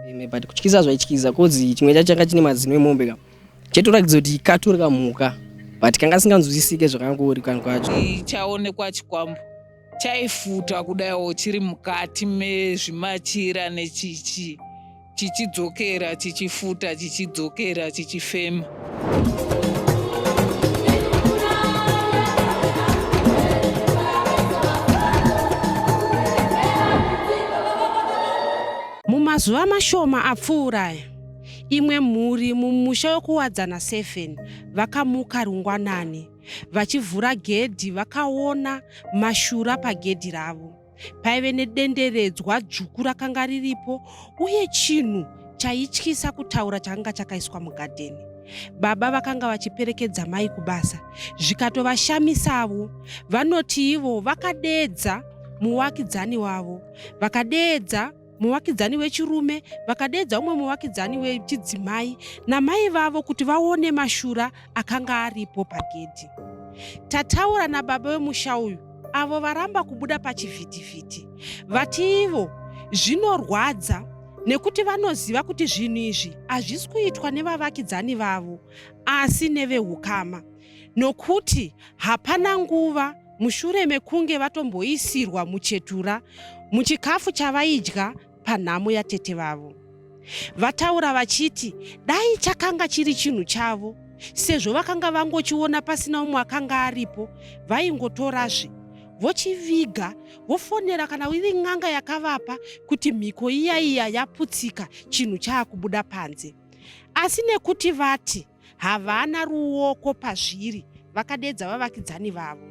Ime but kutyisa zvaityisa kozi chimwe chacho changa chine mazino emombe ka chetoratidza kuti katori kamhuka but kanga singanzwisisike zvakangori kanhu kacho. Chaonekwa chikwambo chaifuta kudaiwo chiri mukati mezvimachira nechichi chichidzokera chichifuta chichidzokera chichifema. Mumazuva mashoma apfuura aya, imwe mhuri mumusha wekuWadzana 7 vakamuka rungwanani vachivhura gedhi vakaona mashura pagedhi ravo. Paive nedenderedzwa dzvuku rakanga riripo uye chinhu chaityisa kutaura chakanga chakaiswa mugadheni. Baba vakanga vachiperekedza mai kubasa zvikatovashamisavo. Vanoti ivo vakadeedza muwakidzani wavo vakadeedza muvakidzani wechirume vakadeedza umwe muvakidzani wechidzimai namai vavo kuti vaone mashura akanga aripo pagedhi. Tataura nababa vemusha uyu avo varamba kubuda pachivhitivhiti vati ivo zvinorwadza nekuti vanoziva kuti zvinhu izvi hazvisi kuitwa nevavakidzani vavo asi nevehukama nokuti hapana nguva mushure mekunge vatomboisirwa muchetura muchikafu chavaidya panhamo yatete vavo. Vataura vachiti dai chakanga chiri chinhu chavo sezvo vakanga vangochiona pasina umwe akanga aripo vaingotorazve vochiviga vofonera kana iri n'anga yakavapa kuti mhiko iya iya yaputsika chinhu chaakubuda panze asi nekuti vati Havana ruoko pazviri, vakadedza vavakidzani vavo.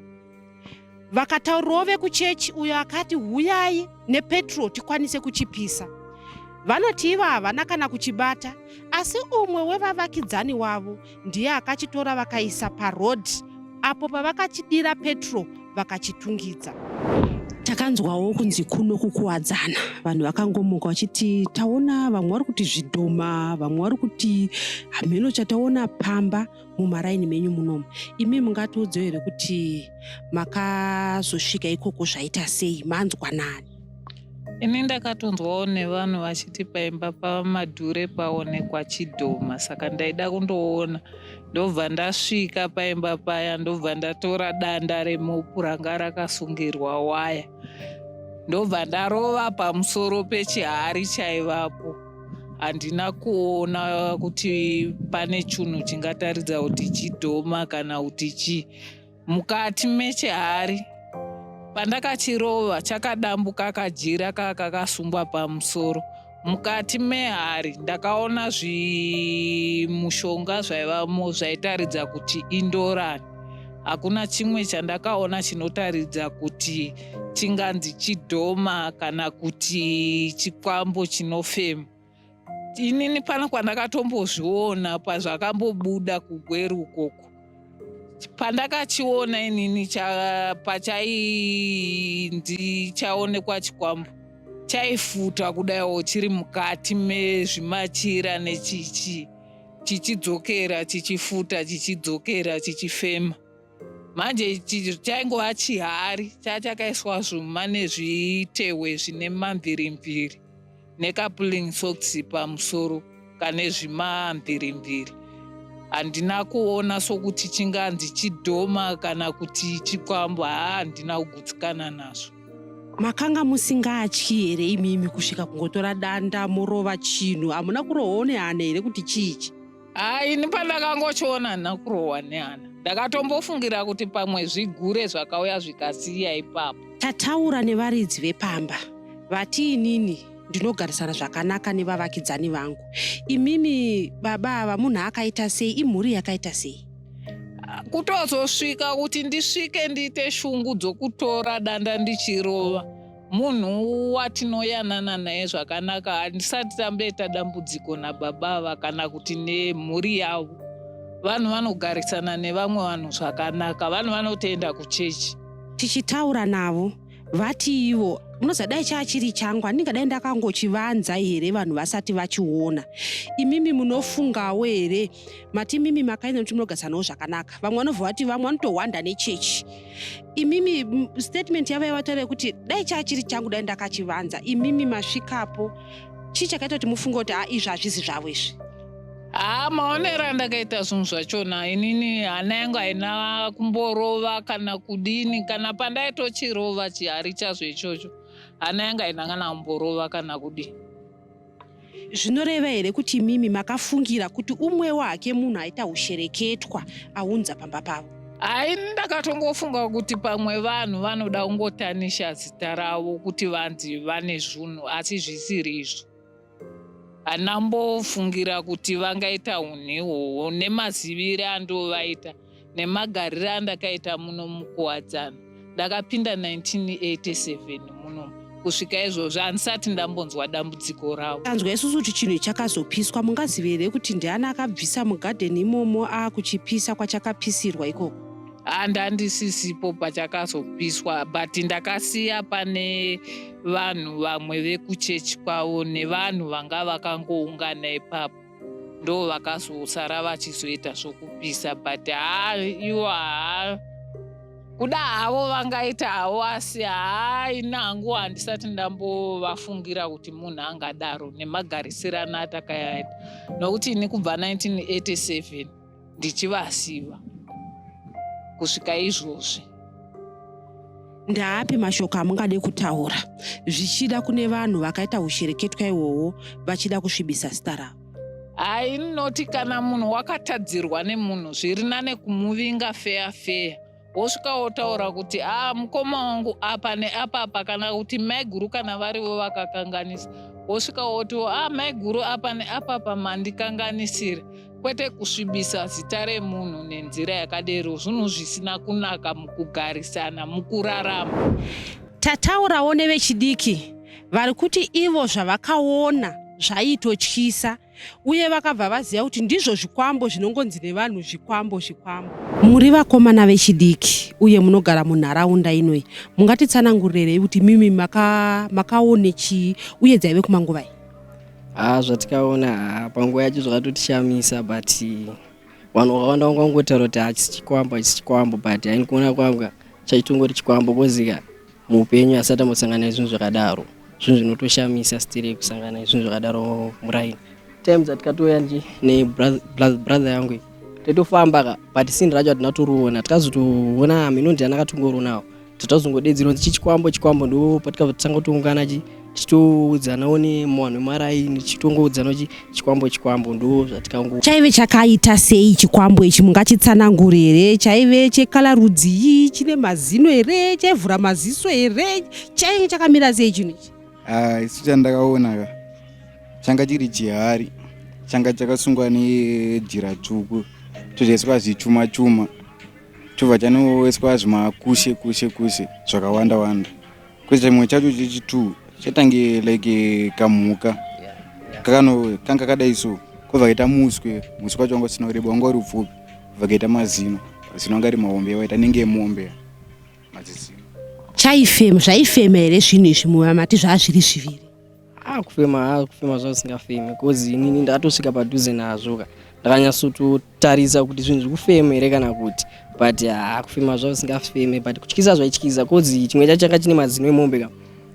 Vakataurirawo vekuchechi uyo akati huyai nepetro tikwanise kuchipisa. Vanoti ivo havana kana kuchibata asi umwe wevavakidzani wavo ndiye akachitora vakaisa paroad apo pavakachidira petro vakachitungidza. Takanzwawo kunzi kuno kukuwadzana vanhu vakangomuka vachiti taona vamwe vari kuti zvidhoma vamwe vari kuti hameno chataona pamba mumaraini menyu munomu imi mungatiudzewo here kuti makazosvika ikoko zvaita sei manzwa nani Ini ndakatonzwawo nevanhu vachiti paimba paMadhure paonekwa chidhoma saka ndaida kundoona ndobva ndasvika paimba paya ndobva ndatora danda remopu ranga rakasungirwa waya ndobva ndarova pamusoro pechihari chaivapo handina kuona kuti pane chunhu chingataridza kuti chidhoma kana kuti chii Mukati mechihari pandakachirova chakadambuka kajira kakakasungwa pamusoro. Mukati mehari ndakaona zvimushonga zvaivamo zvaitaridza kuti indorani. Hakuna chimwe chandakaona chinotaridza kuti chinganzi chidhoma kana kuti chikwambo chinofema. Inini pano kwandakatombozviona pazvakambobuda kuGweru ukoko pandakachiona inini pachainzi chaonekwa chikwambo chaifuta kudaiwo chiri mukati mezvimachira nechichi chichidzokera chichifuta chichidzokera chichifema manje chaingova chihari chachakaiswa zvuma nezvitehwe zvine mamvirimviri nekapulling socks pamusoro kane zvimamvirimviri handina kuona sokuti chinganzi chidhoma kana kuti chikwambo haa handina kugutsikana nazvo makanga musingatyi here imimi kusvika kungotora danda morova chinhu hamuna kurohwawo nehana here kuti chiichi Haa ini pandakangochiona handina kurohwa nehana. Ndakatombofungira kuti pamwe zvigure zvakauya zvikasiya ipapo. Tataura nevaridzi vepamba vati inini ndinogarisana zvakanaka nevavakidzani vangu. Imimi baba ava munhu akaita sei imhuri yakaita sei? Kutozosvika kuti ndisvike ndiite shungu dzokutora danda ndichirova. Munhu watinoyanana naye zvakanaka handisati tamboita dambudziko nababa ava kana kuti nemhuri yavo. Vanhu vanogarisana nevamwe vanhu zvakanaka, vanhu vanotoenda kuchechi. Tichitaura navo vati ivo munoziva dai chaachiri changu handingadai ndakangochivanza here vanhu vasati vachiona. Imimi munofungawo here mati imimi makaenda kuti munogarisanawo zvakanaka vamwe vanobva vati vamwe vanotohwanda nechechi imimi statement yavo yavataura yekuti dai chaachiri changu dai ndakachivanza imimi masvikapo Chii chakaita kuti mufunge kuti ha izvi hazvisi zvavo izvi? Haa, maonero andakaita zvinhu zvachona, inini hana yangu haina kumborova kana kudini. Kana pandaitochirova chihari chazvo ichocho, hana yangu haina kana kumborova kana kudini. Zvinoreva here kuti imimi makafungira kuti umwewo hake munhu aita hushereketwa aunza pamba pavo? Hai, ndakatongofunga kuti pamwe vanhu vanoda kungotanisha zita ravo kuti vanzi vane zvunhu, asi zvisiri izvo. Handina kumbofungira kuti vangaita unhu ihwohwo nemazivire andovaita nemagarire andakaita muno muKuwadzana. Ndakapinda 1987 muno, kusvika izvozvi handisati ndambonzwa dambudziko ravo. Tanzwa isusu kuti chinhu ichi chakazopiswa, mungazive here kuti ndiani akabvisa mugadheni imomo akuchipisa kwachakapisirwa ikoko? Handandisisipo pachakazopiswa, but ndakasiya pane vanhu vamwe vekuchechi kwavo nevanhu vanga vakangoungana ipapo, ndo vakazosara vachizoita zvokupisa. But haa, ivo haa, kuda havo vangaita havo, asi haa, ini hangu handisati ndambovafungira kuti munhu angadaro nemagarisirano atakayaita, nokuti ini kubva 1987 ndichivaziva kusvika izvozvi. Ndaapi mashoko amungade kutaura zvichida kune vanhu vakaita hushereketwa ihwohwo vachida kusvibisa zita ravo? Hai, inoti kana munhu wakatadzirwa nemunhu, zviri nane kumuvinga feya feya, wosvika wotaura kuti a mukoma wangu apa neapapa, kana kuti maiguru kana varivo vakakanganisa, wosvika wotiwo a maiguru apa neapapa mandikanganisira, kwete kusvibisa zita remunhu nenzira yakadero. Zvinhu zvisina kunaka mukugarisana, mukurarama. Tataurawo nevechidiki vari kuti ivo zvavakaona zvaitotyisa uye vakabva vaziva kuti ndizvo zvikwambo zvinongonzi nevanhu zvikwambo zvikwambo. Muri vakomana vechidiki uye munogara munharaunda inoi, mungatitsanangurirei kuti mimi makaone chii uye dzaive kumanguvai? Haa, zvatikaona, haa, panguva yacho zvakatotishamisa, but vanhu vakawanda vanga vangotaura kuti hachisi chikwambo, hachisi chikwambo, but haini kuona kwangu chaitongori chikwambo, kozika muupenyu asati ambosangana nezvinhu zvakadaro. Zvinhu zvinotoshamisa still kusangana nezvinhu zvakadaro muraini. Time dzatikatouya nje nebrother yangu iyi, taitofamba ka, but scene racho hatina toriona. Tikazotoona mhino ndiani akatongorionawo, tatazongodedzerwa nzi chichikwambo chikwambo, ndo patikabva tatanga kutoungana chi tichitoudzanawo nevanhu vemaraini, tichitongoudzanawo chi chikwambo chikwambo, ndo zvatikango. Chaive chakaita sei chikwambo ichi? Mungachitsanangure here? Chaive chekala rudzii? Chine mazino here? Chaivhura maziso here? Chainge chakamira sei chinhu ichi? Ah, isu chandakaona ka changa chiri chihari, changa chakasungwa nejira tsvuku, chochaiswa zvichuma chuma, chobva chanoiswa zvimakushe kushe kushe zvakawanda wanda. Kwete, chimwe chacho chechitu chatange like kamhuka kakano kanga kadai so, kobva kaita muswe. Muswe wacho wanga usina kureba, wanga uri upfupi, bva kaita mazino. Mazino anga ari mahombe, waita nenge emombe madzizino. Chaifema, zvaifema here zvinhu izvi mati zvaa zviri zviviri? Ah, kufema, ah, kufema zvazvisingafemi, cause inini ndakatosvika padhuze nazvo ka, ndakanyatsototarisa kuti zvinhu zviri kufema here kana kuti, but ha, kufema zvazvisingafeme, but kutyisa zvaityisa, cause chimwe chacho changa chine mazino emombe ka,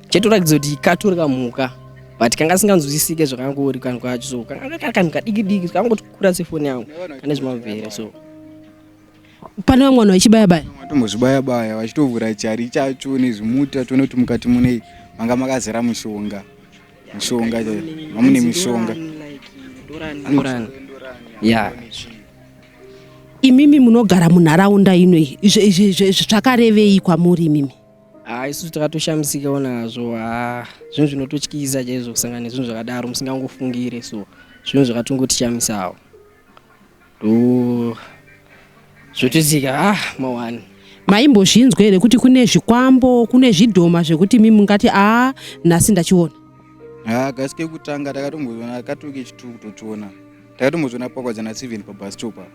chaitoratidza kuti katori kamhuka, but kanga singanzwisisike zvakangori kanhu kacho. So kanga kari kanhu kadiki diki kangoti kukura sefoni yangu, kane zvimamvere so. Pane vamwe vanhu vachibaya baya? Vatombozvibaya baya vachitovhura chari chacho nezvimuti, vachiona kuti mukati munei. Manga makazara mushonga, mishonga chaiyo, mamune mishonga. Ndorani ya. Imimi munogara munharaunda inoi, zvakarevei kwamuri imimi? Ha, isusu takatoshamisikawo nazvo. Ha, zvinhu zvinototyisa chaizvo kusangana nezvinhu zvakadaro musingangofungire, so zvinhu zvakatongotishamisawo, ndo zvotoitika, ah, mawani. Maimbozvinzwa here kuti kune zvikwambo, kune zvidhoma zvekuti imi mungati a nhasi ndachiona? Ha, kasi kekutanga takatomboona katoke chitu kutochiona, takatombozviona paKwadzana 7 pabus stop apa,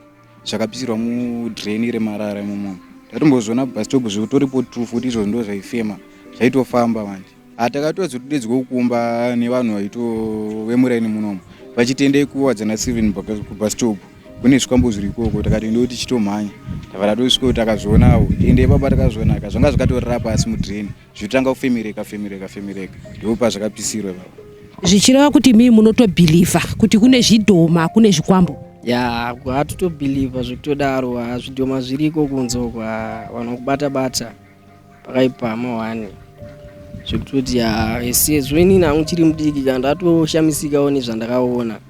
zvakapisirwa mudrain remarara imomo. Takatombozviona pabus stop zvikutoripo tu futi izvozvo, ndo zvaifema, zvaitofamba manje. Hatakatozodedzwa kukumba nevanhu vaito vemuraini munomu vachitendei kuWadzana 7 kubus stop kune zvikwambo zviri ikoko. Takati ndo tichitomhanya, tabva tatosvika, takazvionawo. Ende ipapa takazvionaka zvanga zvakatorera pasi mudrain, zvichitanga kufemereka femereka femereka, ndo pazvakapisirwa ipapa. Zvichireva kuti mii munotobhilivha kuti kune zvidhoma, kune zvikwambo? Ya, hatotobhilivha zvekutodaro. Ha, zvidhoma zviriko kunze uko. Ha, vanhu vakubata bata pakaipa mawani zvekutoti ha, sezvo inini hangu chiri mudiki ka, ndatoshamisikawo nezvandakaona.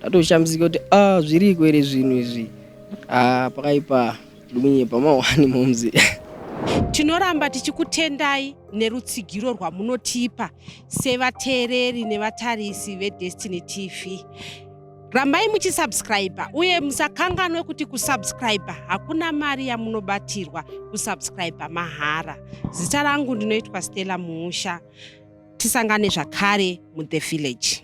Ndatoshamisika kuti a zviriko here zvinhu izvi. Ha, pakaipa, ndikunyepa mawani momzi. Tinoramba tichikutendai nerutsigiro rwamunotipa sevateereri nevatarisi veDestiny TV. Rambai muchisubscribe uye musakanganwe kuti kusubscribe hakuna mari yamunobatirwa, kusubscribe mahara. Zita rangu ndinoitwa Stella Muusha. Tisangane zvakare muThe Village.